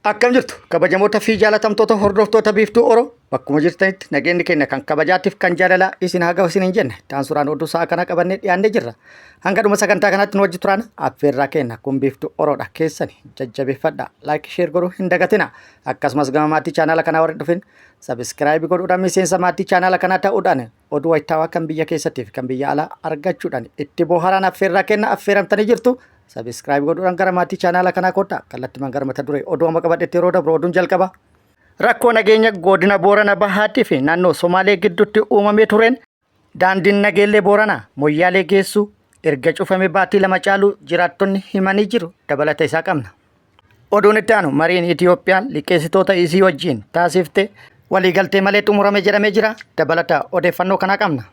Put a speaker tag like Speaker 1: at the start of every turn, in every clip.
Speaker 1: Akkam jirtu kabajamoota fi jaalatamtoota hordoftoota Biiftuu Oro, bakkuma jirtanitti nageenyi keenya kan kabajaatiif kan jaalalaa isin haa gahu isin hin jenne. Taansuraan oduu sa'a kana qabannee dhiyaannee jirra. Hanga dhuma sagantaa kanaatti nu wajji turaan affeerraa keenya. Kun Biiftuu Oroodha, keessani jajjabeeffadha. Like, share godhuu hin dagatina. Akkasumas gama maatii chaanaala kanaa warri dhufin subscribe godhuudhaan miseensa maatii chaanaala kanaa ta'uudhaan oduu wayitaawaa kan biyya keessattii fi kan biyya alaa argachuudhaan itti bohaaraan affeerraa kenna, affeeramtanii jirtu. Subscribe godhuudhaan gara maatii chaanaala kanaa kottaa. Kallattimaan gara mata duree oduu amma qabadhetti yeroo dabru, oduun jalqaba. Rakkoo nageenya godina Boorana Bahaatii fi naannoo Somaalee gidduutti uumamee tureen daandiin Nageellee Booranaa Moyyaalee geessu erga cufame baatii 2 caalu jiraattonni himanii jiru. Dabalata isaa qabna. Oduun itti aanu, mariin Itiyoophiyaan liqeessitoota isii wajjin taasifte waliigaltee malee xumurame jedhamee jira. Dabalata odeeffannoo kanaa qabna.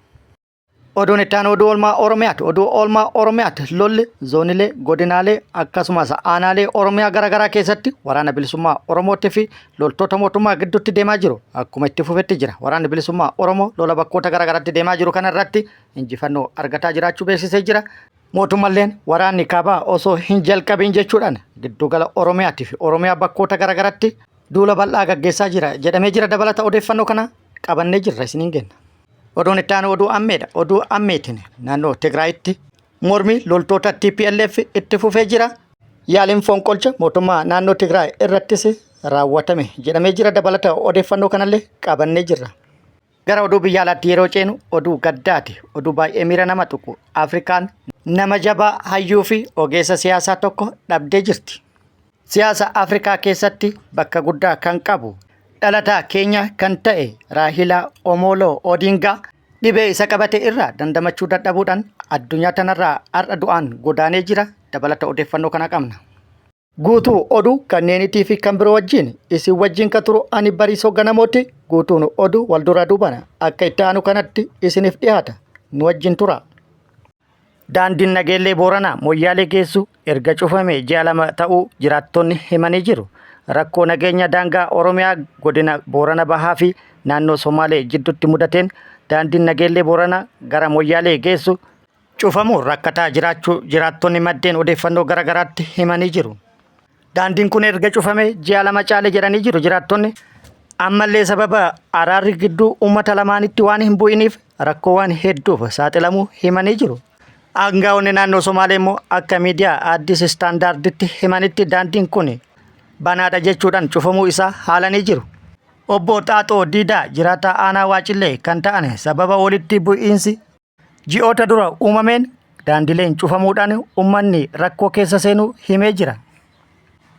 Speaker 1: Oduun itti aanu oduu oolmaa Oromiyaati. Oduu oolmaa Oromiyaati. Lolli zoonilee, godinaalee akkasumas aanaalee Oromiyaa garaagaraa keessatti waraana bilisummaa Oromootii fi loltoota mootummaa gidduutti deemaa jiru akkuma itti fufetti jira. Waraanni bilisummaa Oromoo lola bakkoota garaagaraatti deemaa jiru kana irratti injifannoo argataa jiraachuu beeksisee jira. Mootummalleen waraanni kaabaa osoo hin jalqabiin jechuudhaan giddugala Oromiyaatii fi Oromiyaa bakkoota garaagaraatti duula bal'aa gaggeessaa jira jedhamee jira. Dabalata odeeffannoo kana qabannee jirra, isiniin kenna. Oduun itti aanu oduu ammeedha. Oduu ammeetiin naannoo Tigraayitti mormii loltoota TPLF itti fufee jira. Yaaliin fonqolcha mootummaa naannoo Tigraay irrattis raawwatame jedhamee jira. Dabalata odeeffannoo kanallee qabannee jirra. Gara oduu biyya alaatti yeroo ceenu, oduu gaddaati. Oduu baay'ee miira nama tuqu. Afrikaan nama jabaa, hayyuu fi ogeessa siyaasaa tokko dhabdee jirti. Siyaasa Afrikaa keessatti bakka guddaa kan qabu, dhalataa Keenyaa kan ta'e Raahilaa Omooloo Odingaa dhibee isa qabate irraa dandamachuu dadhabuudhaan addunyaa tanarraa har'a du'aan godaanee jira. Dabalata odeeffannoo kana qabna. Guutuu oduu kanneenitii fi kan biroo wajjin isin wajjin ka turu ani Bariisoo Ganamooti. Guutuun oduu wal duraa duubana akka itti aanu kanatti isiniif dhiyaata. Nu wajjin tura. Daandiin Nageellee Booranaa Moyyaalee geessu erga cufame ji'a 2 ta'uu jiraattonni himanii jiru. Rakkoo nageenya daangaa Oromiyaa godina Boorana Bahaa fi naannoo Somaalee jidduutti mudateen daandiin Nageellee Booranaa gara Moyyaalee geessu cufamuun rakkataa jiraachuu jiraattonni maddeen odeeffannoo garaagaraatti himanii jiru. Daandiin kun erga cufame ji'a 2 caale jedhanii jiru jiraattonni. Ammallee sababa araarri gidduu uummata lamaanitti waan hin bu'iniif rakkoowwan hedduuf saaxilamuu himanii jiru. Aangaa'onni naannoo Somaalee immoo akka miidiyaa Addis Istaandaarditti himanitti daandiin kun banaadha jechuudhaan cufamuu isaa haalanii jiru. Obbo Xaaxoo Diidaa jiraataa aanaa Waacillee kan ta'an sababa walitti bu'iinsi ji'oota dura uumameen daandileen cufamuudhaan uummanni rakkoo keessa seenuu himee jira.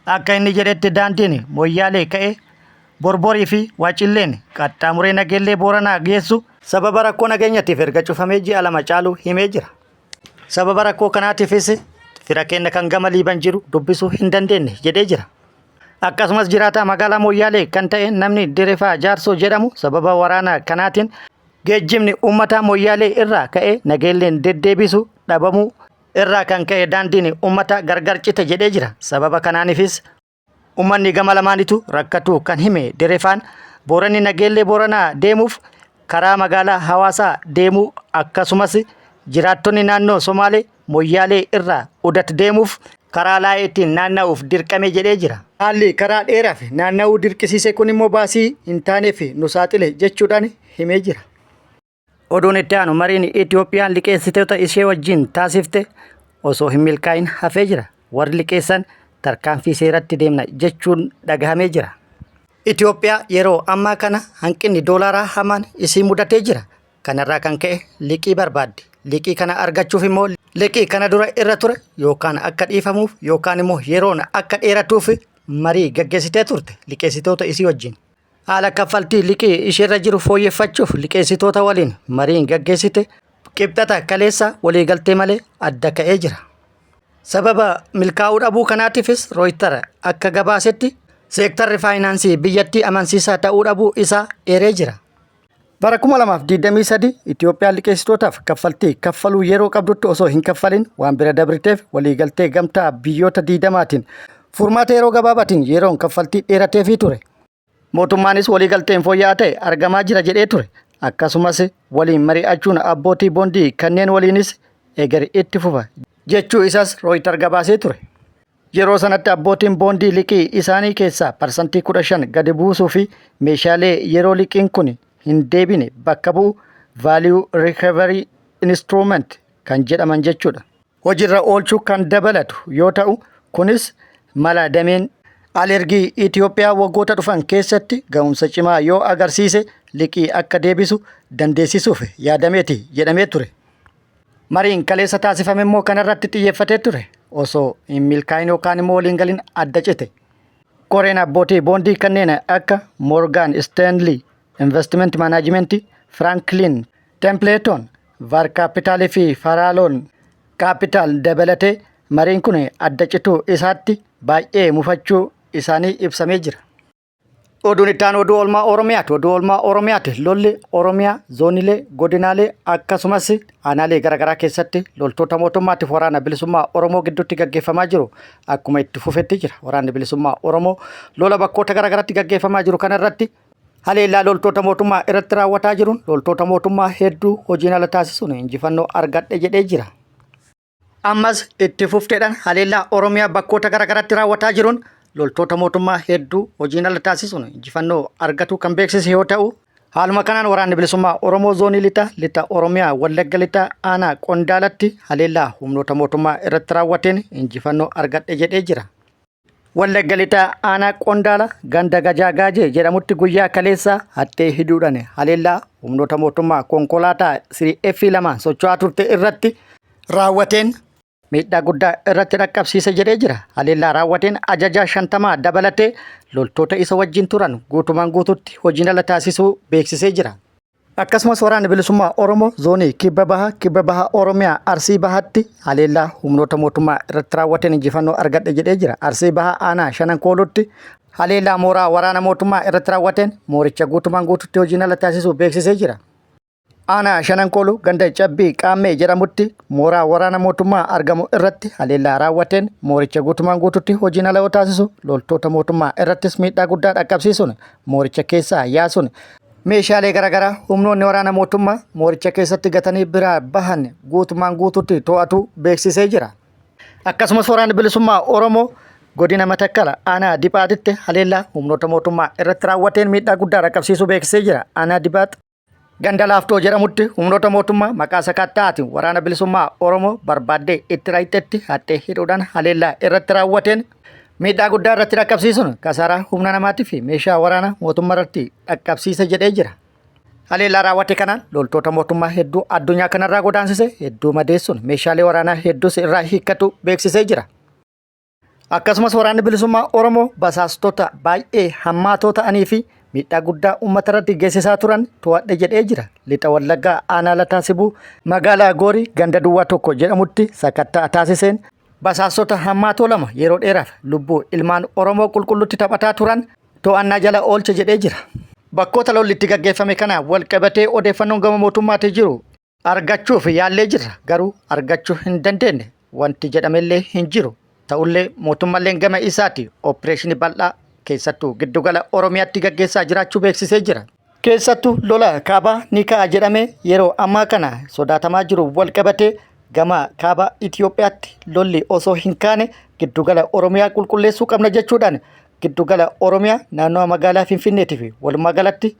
Speaker 1: Akka inni jedhetti daandiin Moyyaalee ka'ee Borborii fi Waacilleen qaxxaamuree Nageellee Booranaa geessu sababa rakkoo nageenyatiif erga cufamee ji'a 2 caaluu himee jira. Sababa rakkoo kanaatiifis fira keenya kan gama Liiban jiru dubbisuu hin dandeenye jedhee jira. Akkasumas jiraataa magaalaa Moyyaalee kan ta'e namni Dirifaa Jaarsoo jedhamu sababa waraana kanaatiin geejjibni uummataa Moyyaalee irraa ka'ee Nageelleen deddeebisu dhabamuu irraa kan ka'e daandiin uummata gargar cite jedhee jira. Sababa kanaanifis uummanni gama lamaanitu rakkatuu kan hime Dirifaan, Booranni Nageellee Booranaa deemuuf karaa magaalaa Hawaasaa deemuu akkasumas jiraattonni naannoo Somaalee Moyyaalee irraa Udat deemuuf karaa laayeetiin naanna'uuf dirqame jedhee jira. Haalli karaa dheeraaf naanna'uu dirqisiise kun immoo baasii hin taaneef nu saaxile jechuudhaan himee jira. Oduun itti aanu, mariin Itiyoophiyaan liqeessitoota ishee wajjin taasifte osoo hin milkaa'in hafee jira. Warri liqeessan tarkaanfii seeratti deemna jechuun dhagahamee jira. Itiyoophiyaa yeroo ammaa kana hanqinni doolaaraa hamaan isii mudatee jira. Kanarraa kan ka'e liqii barbaaddi. Liqii kana argachuuf immoo liqii kana dura irra ture yookaan akka dhiifamuuf yookaan immoo yeroon akka dheeratuuf marii gaggeessitee turte liqeessitoota isii wajjin. Haala kaffaltii liqii isheerra jiru fooyyeffachuuf liqeessitoota waliin mariin gaggeessite Qibxata kaleessa waliigaltee malee adda ka'ee jira. Sababa milkaa'uu dhabuu kanaatiifis Rooyitara akka gabaasetti seektarri faayinaansii biyyattii amansiisaa ta'uu dhabuu isaa eeree jira. Bara 2023 Itiyoophiyaan liqeessitootaaf kaffaltii kaffaluu yeroo qabdutti osoo hin kaffalin waan bira dabriteef waliigaltee gamtaa biyyoota 20tiin furmaata yeroo gabaabaatiin yeroon kaffaltii dheerateefii ture. Mootummaanis waliigalteen fooyya'aa ta'e argamaa jira jedhee ture. Akkasumas waliin mari'achuun abbootii boondii kanneen waliinis eger itti fufa jechuu isaas Rooyitar gabaasee ture. Yeroo sanatti abbootiin boondii liqii isaanii keessaa parsantii 15 gadi buusuu fi meeshaalee yeroo liqiin kun hin deebine bakka bu'u Value Recovery Instrument kan jedhaman jechuudha. Hojiirra oolchuu kan dabalatu yoo ta'u, kunis mala dameen alergii Itoophiyaa waggoota dhufan keessatti ga'umsa cimaa yoo agarsiise liqii akka deebisu dandeessisuuf yaadameeti jedhamee ture. Mariin kaleessa taasifame immoo kanarratti xiyyeeffatee ture. Osoo hin milkaa'in yookaan immoo waliin galin adda cite. Koreen abbootii boondii kanneen akka Morgan Stanley Investment Management, Franklin Templeton, Var Capital fi Farallon Capital dabalatee mariin kun adda cituu isaatti baay'ee mufachuu isaanii ibsamee jira. Oduun itti aanu oduu oolmaa Oromiyaati. Oduu oolmaa Oromiyaati. Lolli Oromiyaa zoonilee, godinaalee akkasumas aanaalee garaagaraa keessatti loltoota mootummaatiif waraana bilisummaa Oromoo gidduutti gaggeeffamaa jiru akkuma itti fufetti jira. Waraanni bilisummaa Oromoo lola bakkoota garaagaraatti gaggeeffamaa jiru kanarratti haleellaa loltoota mootummaa irratti raawwataa jiruun loltoota mootummaa hedduu hojiin ala taasisuun injifannoo argadhe jedhee jira. Ammas itti fufteedhaan haleellaa Oromiyaa bakkoota garaagaraatti raawwataa jiruun loltoota mootummaa hedduu hojiin ala taasisuun injifannoo argatu kan beeksise yoo ta'u, haaluma kanaan waraanni bilisummaa Oromoo zoonii lixa lixa Oromiyaa Wallagga lixa aanaa Qondaalatti haleellaa humnoota mootummaa irratti raawwateen injifannoo argadhe jedhee jira. Wallagga Lixaa aanaa Qondaala ganda Gajaa Gaajee jedhamutti guyyaa kaleessaa haxxee hidhuudhaan haleellaa humnoota mootummaa konkolaataa 3F lamaan socho'aa turte irratti raawwateen miidhaa guddaa irratti dhaqqabsiise jedhee jira. Haleellaa raawwateen ajajaa shantamaa dabalatee loltoota isa wajjin turan guutumaan guututti hojiin ala taasisuu beeksisee jira. Akkasumas Waraanni Bilisummaa Oromoo zoonii Kibba Baha, Kibba Baha Oromiyaa, Arsii Bahaatti haleellaa humnoota mootummaa irratti raawwateen injifannoo argadhe jedhee jira. Arsii Baha aanaa Shanan Kooluutti haleellaa mooraa waraana mootummaa irratti raawwateen mooricha guutumaan guututti hojiin ala taasisuu beeksisee jira. Aanaa Shanan Kooluu ganda Cabbii Qaammee jedhamutti mooraa waraana mootummaa argamu irratti haleellaa raawwateen mooricha guutumaan guututti hojiin ala yoo taasisu loltoota mootummaa irrattis miidhaa guddaa dhaqqabsiisuun mooricha keessaa yaasuun Meeshaalee garaagaraa humnoonni waraana mootummaa mooricha keessatti gatanii biraa bahan guutumaan guututti to'atu beeksisee jira. Akkasumas waraanni bilisummaa Oromoo godina Matakkala aanaa Diphaatitti haleellaa humnoota mootummaa irratti raawwateen miidhaa guddaa dhaqqabsiisuu beeksisee jira. Aanaa Diphaat ganda Laaftoo jedhamutti humnoota mootummaa maqaa sakatta'aatiin waraana bilisummaa Oromoo barbaaddee itti rayxetti haxxee hidhuudhaan haleellaa irratti raawwateen Miidhaa guddaa irratti dhaqqabsiisuun kasaaraa humna namaatii fi meeshaa waraanaa mootummaa irratti dhaqqabsiise jedhee jira. Haleellaa raawwate kanaan loltoota mootummaa hedduu addunyaa kanarraa godaansise hedduu madeessuun meeshaalee waraanaa hedduus irraa hiikkatu beeksisee jira. Akkasumas waraanni bilisummaa Oromoo basaastota baay'ee hammaatoo ta'anii fi miidhaa guddaa uummata irratti geessisaa turan to'adhe jedhee jira. Lixa Wallaggaa aanaa Lataa Sibuu magaalaa Goorii ganda duwwaa tokko jedhamutti sakatta'a taasiseen Basaastota hammaatoo lama yeroo dheeraaf lubbuu ilmaan Oromoo qulqullutti taphataa turan to'annaa jala oolche jedhee jira. Bakkoota lolli itti gaggeeffame kana wal qabatee odeeffannoon gama mootummaatii jiru argachuuf yaallee jirra garuu argachuu hin dandeenye wanti jedhamellee hin jiru. Ta'ullee mootummalleen gama isaati opereeshinii bal'aa keessattuu giddugala Oromiyaatti gaggeessaa jiraachuu beeksisee jira. Keessattuu lola kaabaa ni ka'a jedhamee yeroo ammaa kana sodaatamaa jiru wal qabatee gama kaaba Itoophiyaatti lolli osoo hin kaane giddugala Oromiyaa qulqulleessuu qabna jechuudhaan giddugala Oromiyaa naannawa magaalaa Finfinneetii fi walumaa galatti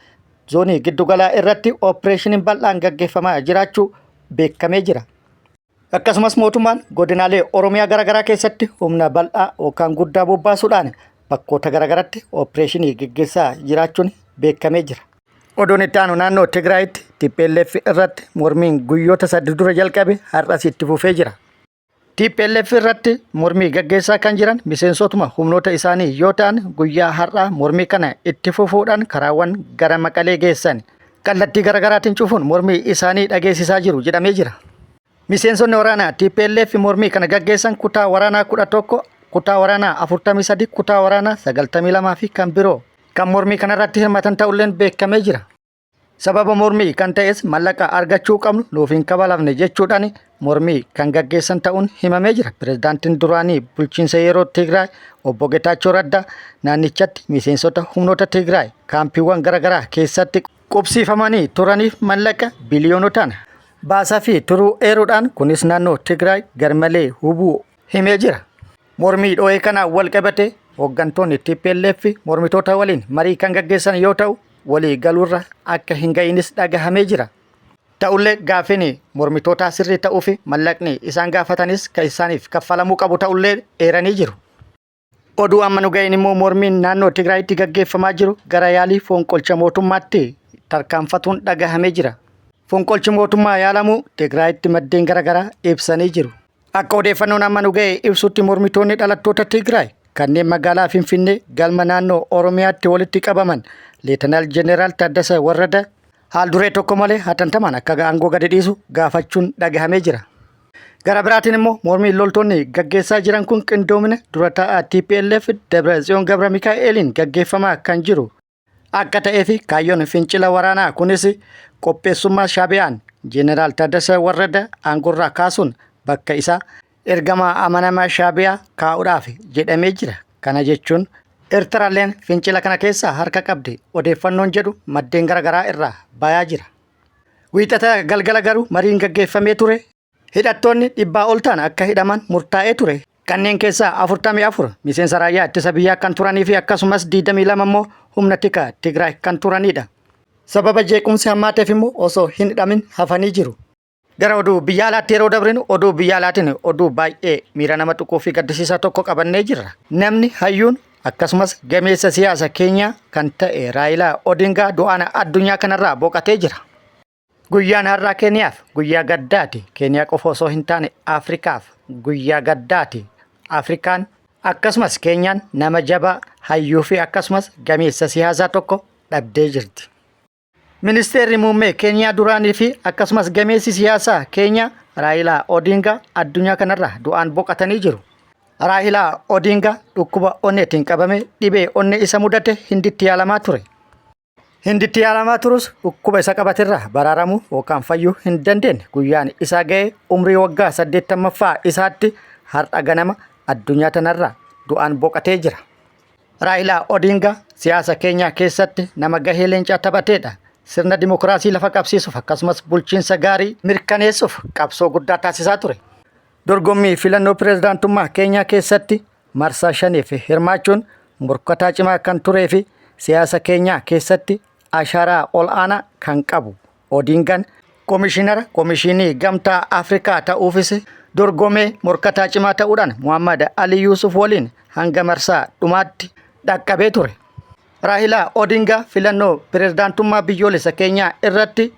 Speaker 1: zoonii giddugalaa irratti opereeshiniin bal'aan gaggeeffamaa jiraachuu beekamee jira. Akkasumas mootummaan godinaalee Oromiyaa garaagaraa keessatti humna bal'aa yookaan guddaa bobbaasuudhaan bakkoota garaagaraatti opereeshinii gaggeessaa jiraachuun beekamee jira. Oduun itti aanu naannoo Tigraayitti TPLF irratti mormiin guyyoota sadi dura jalqabe har'as itti fufee jira. TPLF irratti mormii gaggeessaa kan jiran miseensotuma humnoota isaanii yoo ta'an guyyaa har'aa mormii kana itti fufuudhaan karaawwan gara Maqalee geessan kallattii garaagaraatiin cufuun mormii isaanii dhageessisaa jiru jedhamee jira. Miseensonni waraanaa TPLF mormii kana gaggeessan kutaa waraanaa 11, kutaa waraanaa 43, kutaa waraanaa 92 fi kan biroo kan mormii kanarratti hirmaatan ta'ulleen beekamee jira. Sababa mormii kan ta'es mallaqa argachuu qabnu nuuf hin kabalamne jechuudhaan mormii kan gaggeessan ta'uun himamee jira. Pirezidaantiin duraanii bulchiinsa yeroo Tigraay obbo Getaachoo Raddaa naannichatti miseensota humnoota Tigraay kaampiiwwan garaagaraa keessatti qubsiifamanii turaniif mallaqa biliyoonotaan baasaa fi turuu eeruudhaan kunis naannoo Tigraay garmalee hubuu himee jira. Mormii dho'ee kanaan wal qabatee hooggantoonni tplf mormitoota waliin marii kan gaggeessan yoo ta'u, walii galuurra akka hin ga'inis dhagahamee jira. Ta'ullee gaaffiin mormitootaa sirrii ta'uu fi mallaqni isaan gaafatanis kan isaaniif kaffalamuu qabu ta'ullee eeranii jiru. Oduu amma nu ga'een immoo mormiin naannoo Tigraayitti gaggeeffamaa jiru gara yaalii fonqolcha mootummaatti tarkaanfatuun dhagahamee jira. Fonqolchi mootummaa yaalamuu Tigraayitti maddeen garaagaraa ibsanii jiru. Akka odeeffannoon amma nu ga'e ibsutti mormitoonni dhalattoota Tigraay kanneen magaalaa Finfinnee galma naannoo Oromiyaatti walitti qabaman Leetanaal Jeneraal Taaddasa Warrada haal duree tokko malee hatantamaan akka aangoo gadi dhiisu gaafachuun dhagahamee jira. Gara biraatiin immoo mormiin loltoonni gaggeessaa jiran kun qindoomina dura taa'aa TPLF Dabratsiyoon Gabra Mikaa'eliin gaggeeffamaa kan jiru akka ta'ee fi kaayyoon fincila waraanaa kunis qopheessummaa Shaabiyaan Jeneraal Taaddasa Warrada aangorraa kaasuun bakka isaa ergamaa amanamaa Shaabiyaa kaa'uudhaaf jedhamee jira. Kana jechuun Eertiraalleen fincila kana keessaa harka qabdi odeeffannoon jedhu maddeen garaagaraa irraa bayaa jira. Wiixata galgala garuu mariin gaggeeffamee ture. Hidhattoonni dhibbaa ol ta'an akka hidhaman murtaa'ee ture. Kanneen keessaa 44 miseensa raayyaa ittisa biyyaa kan turanii fi akkasumas 22 immoo humna tika Tigraay kan turanidha. Sababa jeequmsi hammaateef immoo osoo hin hidhamin hafanii jiru. Gara oduu biyya alaatti yeroo dabrinu oduu biyya alaatiin oduu baay'ee miira nama tuquu fi gaddisiisaa tokko qabannee jirra. Namni hayyuun akkasumas gameessa siyaasa Keenyaa kan ta'e Raayilaa Odingaa du'aan addunyaa kanarraa boqatee jira. Guyyaan har'aa Keeniyaaf guyyaa gaddaati. Keeniyaa qofa osoo hin taane Afrikaaf guyyaa gaddaati. Afrikaan akkasumas Keenyaan nama jabaa, hayyuu fi akkasumas gameessa siyaasaa tokko dhabdee jirti. Ministeerri muummee Keeniyaa duraanii fi akkasumas gameessi siyaasaa Keenyaa Raayilaa Odingaa addunyaa kanarraa du'aan boqatanii jiru. Raayilaa Odingaa dhukkuba onneetiin qabamee dhibee onnee isa mudate Hinditti yaalamaa ture. Hinditti yaalamaa turus dhukkuba isa qabaterraa baraaramuu yookaan fayyuu hin dandeenye. Guyyaan isaa ga'ee umrii waggaa 80ffaa isaatti har'a ganama addunyaa tanarraa du'aan boqatee jira. Raayilaa Odingaa siyaasa Keenyaa keessatti nama gahee leencaa taphateedha. Sirna dimokiraasii lafa qabsiisuuf akkasumas bulchiinsa gaarii mirkaneessuuf qabsoo guddaa taasisaa ture. Dorgommii filannoo pirezidaantummaa Keenyaa keessatti marsaa shaniif hirmaachuun morkataa cimaa kan turee fi siyaasa Keenyaa keessatti ashaaraa ol'aanaa kan qabu Odingaan Komishinara Komishinii Gamtaa Afrikaa ta'uufis dorgomee morkataa cimaa ta'uudhaan Muhammad Ali Yuusuf waliin hanga marsaa dhumaatti dhaqqabee ture. Raahilaa Odingaa filannoo pirezidaantummaa biyyoolessa Keenyaa irratti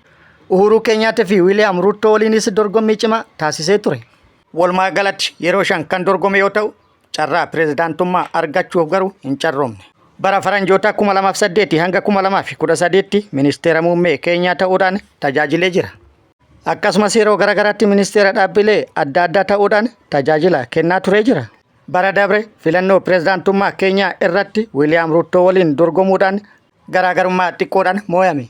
Speaker 1: Uhuruu Keenyaatii fi Wiiliyaam Ruuttoo waliinis dorgommii cimaa taasisee ture. Walumaa galatti yeroo shan kan dorgome yoo ta'u, carraa pirezidaantummaa argachuuf garuu hin carroomne. Bara faranjootaa 2008 hanga 2013tti ministeera muummee Keenyaa ta'uudhaan tajaajilee jira. Akkasumas yeroo garaagaraatti ministeera dhaabbilee adda addaa ta'uudhaan tajaajila kennaa turee jira. Bara dabre filannoo pirezidaantummaa Keenyaa irratti Wiiliyaam Ruuttoo waliin dorgomuudhaan garaagarummaa xiqqoodhaan mooyame.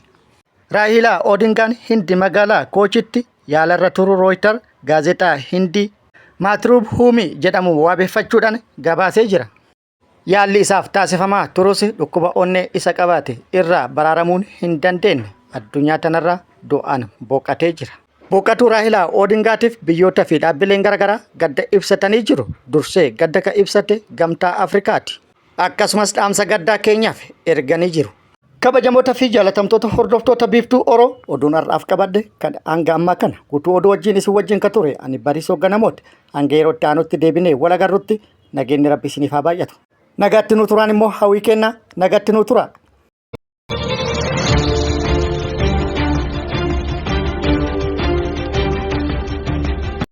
Speaker 1: Raahilaa Odingaan Hindi magaalaa Koochitti yaalarra turuu Rooytar gaazexaa Hindii Maatirubhuumii jedhamu waabeffachuudhaan gabaasee jira. Yaalli isaaf taasifamaa turus dhukkuba onnee isa qabate irraa baraaramuun hin dandeenye addunyaa tanarraa du'aan boqatee jira. Boqatuu Raahilaa Odingaatiif biyyoota fi dhaabbileen garaagaraa gadda ibsatanii jiru. Dursee gadda kan ibsate Gamtaa Afrikaati. Akkasumas dhaamsa gaddaa keenyaaf erganii jiru. Kabajamoota fi jaalatamtoota hordoftoota Biiftuu Oro oduun har'aaf qabadhe kan hanga ammaa kana guutuu oduu wajjin isin wajjin ka ture ani Bariisoo Ganamooti. Hanga yeroo itti aanutti deebinee wal agarrutti nageenyi Rabbi isiniif haa baay'atu. Nagaatti nu turaan immoo hawwii kennaa nagaatti nu tura.